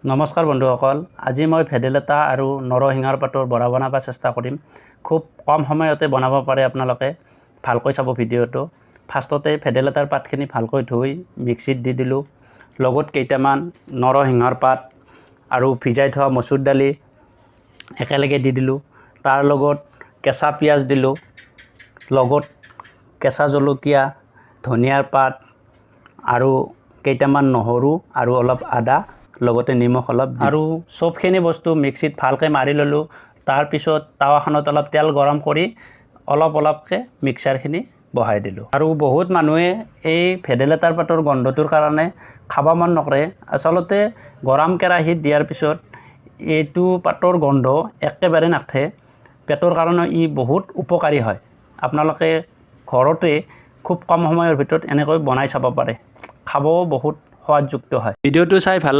নমস্কাৰ বন্ধুসকল, আজি মই ভেদাইলতা আৰু নৰসিংহৰ পাতৰ বৰা বনাব চেষ্টা কৰিম। খুব কম সময়তে বনাব পাৰে আপোনালোকে। ভালকৈ চাব ভিডিঅ'টো। ফাৰ্ষ্টতে ভেদাইলতাৰ পাতখিনি ভালকৈ ধুই মিক্সিত দি দিলোঁ। লগত কেইটামান নৰসিংহৰ পাত আৰু ভিজাই থোৱা মচুৰ দালি একেলগে দি দিলোঁ। তাৰ লগত কেঁচা পিঁয়াজ দিলোঁ, লগত কেঁচা জলকীয়া, ধনিয়াৰ পাত আৰু কেইটামান নহৰু আৰু অলপ আদা, লগতে নিমখ অলপ আৰু চবখিনি বস্তু মিক্সিত ভালকৈ মাৰি ল'লোঁ। তাৰপিছত টাৱাখনত অলপ তেল গৰম কৰি অলপ অলপকৈ মিক্সাৰখিনি বহাই দিলোঁ। আৰু বহুত মানুহে এই ভেদাইলতাৰ পাতৰ গোন্ধটোৰ কাৰণে খাব মন নকৰে। আচলতে গৰম কেৰাহীত দিয়াৰ পিছত এইটো পাতৰ গোন্ধ একেবাৰে নাথাকে। পেটৰ কাৰণে ই বহুত উপকাৰী হয়। আপোনালোকে ঘৰতে খুব কম সময়ৰ ভিতৰত এনেকৈ বনাই চাব পাৰে। খাবও বহুত সোৱাদযুক্ত হয়। ভিডিঅ'টো চাই ভাল